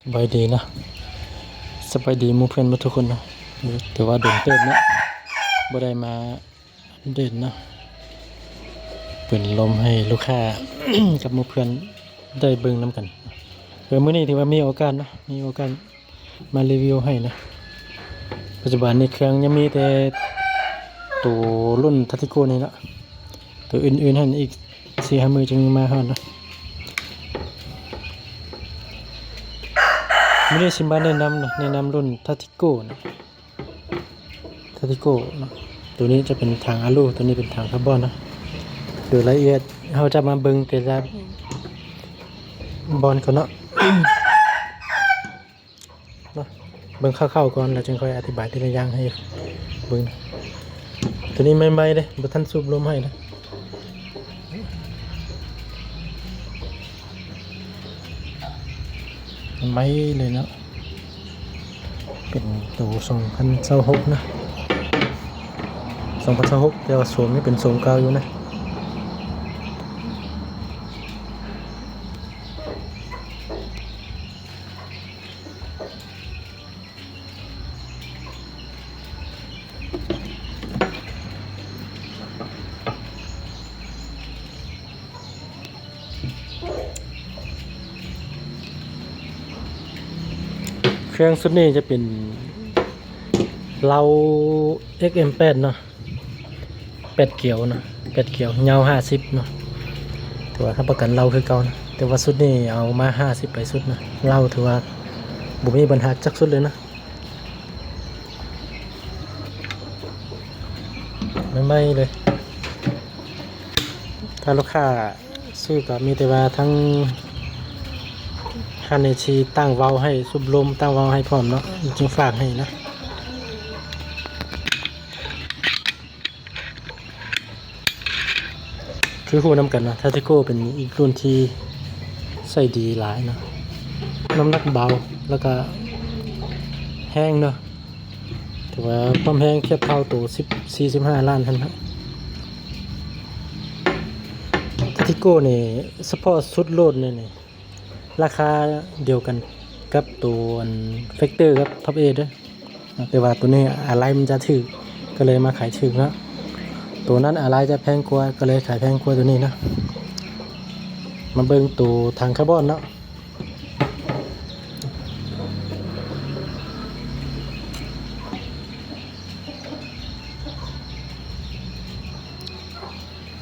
ສະບາຍດີເນາະ ສະບາຍດີໝູ່ເພື່ອນເບິດທຸກຄົນເນາະ. ຖືວ່າດົນເຕີບເນາະ ບໍ່ໄດ້ມາອັບເດດເນາະ ເປີດລົມໃຫ້ລູກຄ້າ ກັບໝູ່ເພື່ອນໄດ້ເບິ່ງນຳກັນ. ເອີ ມື້ນີ້ຖືວ່າມີໂອກາດເນາະ ມີໂອກາດມາຣີວິວໃຫ້ເນາະ. ປັດຈຸບັນນີ້ເຄື່ອງຍັງມີແຕ່ໂຕລຸ້ນທາຕິໂກນີ້ເນາະ ໂຕອື່ນໆຫັ້ນອີກສີ່ຫ້າມື້ຈຶ່ງມາຮອດເນາະ. ມື້ນີ້ຊິມາແນະນຳເນາະ ແນະນຳລຸ້ນທາຕິໂກເນາະ ທາຕິໂກເນາະ. ໂຕນີ້ຈະເປັນຖັງອາລູ ໂຕນີ້ເປັນຖັງຄາບອນເນາະ. ໂດຍລະອຽດເຮົາຈະມາເບິ່ງແຕ່ລະບ່ອນກ່ອນເນາະ ເນາະ ເບິ່ງຄ່າວໆກ່ອນ ແລ້ວຈຶ່ງຄ່ອຍອະທິບາຍທີລະຢ່າງໃຫ້ເບິ່ງ. ໂຕນີ້ໃໝ່ໆເດ້ ບໍ່ທັນສູບລົມໃຫ້ເດ້ ໃໝ່ເລີຍເນາະ. ເປັນໂຕສອງພັນຊາວຫົກນະ ສອງພັນຊາວຫົກ ແຕ່ວ່າໂສມນີ້ເປັນໂສມເກົ່າຢູ່ນະ. ເຄື່ອງຊຸດນີ້ຈະເປັນເລົາ ເອັກເອັມແປດ ເນາະ ແປດກຽວເນາະ ແປດກຽວ ຍາວຫ້າສິບເນາະ. ຖືວ່າຮັບປະກັນເລົາຄືເກົ່ານະ ແຕ່ວ່າຊຸດນີ້ເອົາມາຫ້າສິບໄປສຸດນະ. ເລົາຖືວ່າບໍ່ມີບັນຫາຈັກຊຸດເລີຍນະ ໃໝ່ໆເລີຍ. ຖ້າລູກຄ້າຊື້ກໍມີແຕ່ວ່າທາງຮ້ານນີ້ຊິຕັ້ງວາວໃຫ້ ສູບລົມ ຕັ້ງວາວໃຫ້ພ້ອມເນາະ ຈຶ່ງຝາກໃຫ້ນະ. ຄືຮູ້ນຳກັນເນາະ ທາຕິໂກເປັນອີກລຸ້ນທີ່ໃຊ້ດີຫຼາຍເນາະ ນ້ຳໜັກເບົາ ແລ້ວກະແຮງເນາະ ຖືວ່າຄວາມແຮງທຽບເທົ່າໂຕສິບ ສີ່ສິບຫ້າລ້ານຫັ້ນນະ. ທາຕິໂກນີ້ສະເພາະຊຸດໂຫຼດນີ້ ນີ້ ລາຄາດຽວກັນກັບໂຕອັນ ແຟັກເຕີ ກັບ ທັອບເອດ ເດີ ແຕ່ວ່າໂຕນີ້ອາໄລມັນຈະຖືກ ກໍເລີຍມາຂາຍຖືກເນາະ. ໂຕນັ້ນອາໄລຈະແພງກວ່າ ກໍເລີຍຂາຍແພງກວ່າໂຕນີ້ເນາະ. ມາເບິ່ງໂຕຖັງຄາບອນເນາະ.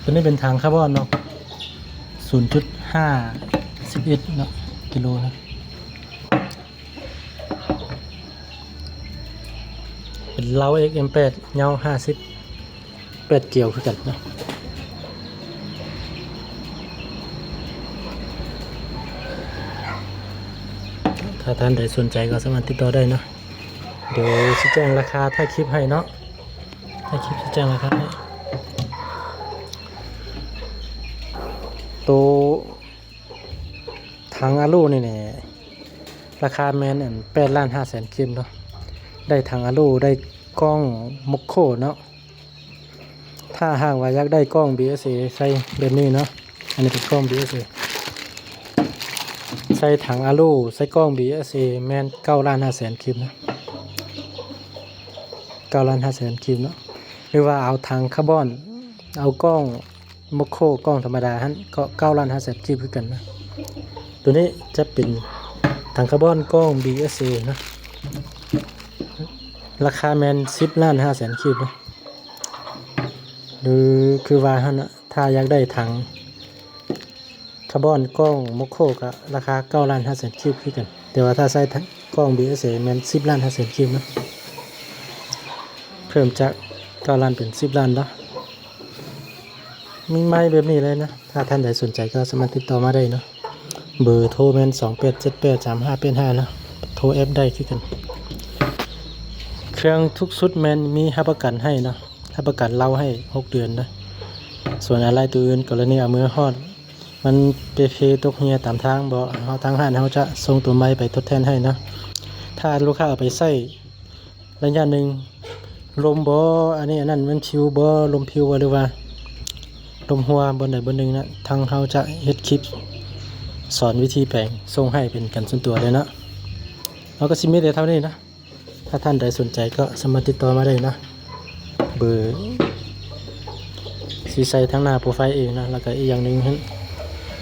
ໂຕນີ້ເປັນຖັງຄາບອນເນາະ ສູນຈຸດຫ້າສິບເອັດເນາະ ກິໂລເນາະ. ເປັນເລົາ ເອັກເອັມແປດ ຍາວຫ້າສິບ ແປດກຽວຄືກັນເນາະ. ຖ້າທ່ານໃດສົນໃຈກໍສາມາດຕິດຕໍ່ໄດ້ເນາະ. ດຽວຊິແຈ້ງລາຄາທ້າຍຄລິບໃຫ້ເນາະ ທ້າຍຄລິບຊິແຈ້ງລາຄາໃຫ້. ໂຕຖັງອາລູນີ້ແຫຼະ ລາຄາແມ່ນອັນ ແປດລ້ານຫ້າແສນກີບເນາະ. ໄດ້ຖັງອາລູ ໄດ້ກ້ອງໂມໂຄເນາະ. ຖ້າຫາກວ່າຢາກໄດ້ກ້ອງບີເອສເອໃສ່ແບບນີ້ເນາະ ອັນນີ້ເປັນກ້ອງບີເອສເອ ໃສ່ຖັງອາລູ ໃສ່ກ້ອງບີເອສເອ ແມ່ນເກົ້າລ້ານຫ້າແສນກີບນະ ເກົ້າລ້ານຫ້າແສນກີບເນາະ. ຫຼືວ່າເອົາຖັງຄາບອນ ເອົາກ້ອງໂມໂຄ ກ້ອງທຳມະດາຫັ້ນ ກໍເກົ້າລ້ານຫ້າແສນກີບຄືກັນນະ. ໂຕນີ້ຈະເປັນຖັງຄາບອນກ້ອງບີເອສເອນະ ລາຄາແມ່ນສິບລ້ານຫ້າແສນກີບນະ. ຫຼືຄືວ່າຫັ້ນນະ ຖ້າຢາກໄດ້ຖັງຄາບອນກ້ອງໂມໂຄ ກໍລາຄາເກົ້າລ້ານຫ້າແສນກີບຄືກັນ. ແຕ່ວ່າຖ້າໃຊ້ກ້ອງບີເອສເອ ແມ່ນສິບລ້ານຫ້າແສນກີບນະ ເພີ່ມຈາກເກົ້າລ້ານເປັນສິບລ້ານເນາະ. ມີໃໝ່ແບບນີ້ເລີຍນະ ຖ້າທ່ານໃດສົນໃຈກໍສາມາດຕິດຕໍ່ມາໄດ້ເນາະ. ເບີໂທແມ່ນສອງແປດເຈັດແປດສາມຫ້າແປດຫ້າເນາະ ໂທແອັບໄດ້ຄືກັນ. ເຄື່ອງທຸກຊຸດແມ່ນມີຮັບປະກັນໃຫ້ເນາະ ຮັບປະກັນເລົາໃຫ້ຫົກເດືອນນະ. ສ່ວນອາໄລໂຕອື່ນ ກໍລະນີເອົາເມືອຮອດ ມັນເປເພຕົກເຫຍຕາມທາງບໍ ເຮົາ ທາງຮ້ານເຮົາຈະສົ່ງໂຕໃໝ່ໄປທົດແທນໃຫ້ເນາະ. ຖ້າລູກຄ້າເອົາໄປໃຊ້ ໄລຍະໜຶ່ງ ລົມບໍ ອັນນີ້ອັນນັ້ນມັນພິວບໍ ລົມພິວບໍ ຫຼືວ່າລົມຮົ່ວບ່ອນໃດບ່ອນໜຶ່ງນະ ທາງເຮົາຈະເຮັດຄລິບສອນວິທີແປງ ສົ່ງໃຫ້ເປັນການສ່ວນຕົວເລີຍເນາະ. ເຮົາກໍຊິມີແຕ່ເທົ່ານີ້ນະ. ຖ້າທ່ານໃດສົນໃຈກໍສາມາດຕິດຕໍ່ມາໄດ້ເນາະ ເບີຊິໃສ່ທາງໜ້າໂປຣໄຟເອງເນາະ. ແລ້ວກໍອີກຢ່າງໜຶ່ງຫັ້ນ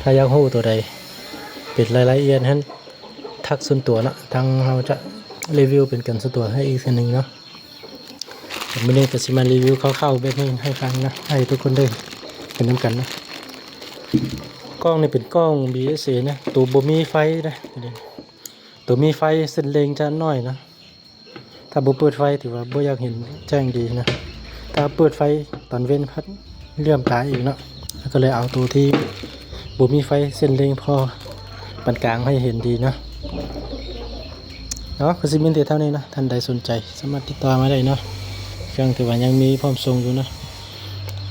ຖ້າຢາກຮູ້ຕົວໃດເປັນລາຍລະອຽດຫັ້ນ ທັກສ່ວນຕົວເນາະ, ທາງເຮົາຈະຣີວິວເປັນການສ່ວນຕົວໃຫ້ອີກເທື່ອໜຶ່ງເນາະ. ມື້ນີ້ກໍຊິມາຣີວິວຄ່າວໆແບບນີ້ໃຫ້ຟັງນະ ໃຫ້ທຸກຄົນໄດ້ເຫັນນຳກັນນະ. ກ້ອງນີ້ເປັນກ້ອງ ບີເອັສເອ ນະ, ໂຕບໍ່ມີໄຟນະ, ໂຕມີໄຟເສັ້ນເລັງຈະໜ້ອຍນະ. ຖ້າບໍ່ເປີດໄຟຖືວ່າບໍ່ຢາກເຫັນແຈ້ງດີນະ, ຖ້າເປີດໄຟຕອນເວັນພັດເຫຼື່ອມຕາອີກເນາະ. ກໍເລີຍເອົາໂຕທີ່ບໍ່ມີໄຟເສັ້ນເລັງພໍປານກາງໃຫ້ເຫັນດີເນາະ. ເນາະ ກໍຊິມີແຕ່ເທົ່ານີ້ເນາະ, ທ່ານໃດສົນໃຈສາມາດຕິດຕໍ່ມາໄດ້ເນາະ. ເຄື່ອງຖືວ່າຍັງມີພ້ອມສົ່ງຢູ່ເນາະ,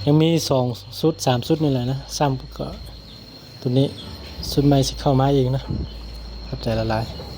ຍັງມີສອງຊຸດສາມຊຸດນີ້ແຫຼະນະ. ຊ້ຳກໍໂຕນີ້ຊຸດໃໝ່ຊິເຂົ້າມາອີກເນາະ. ຂອບໃຈຫຼາຍໆ.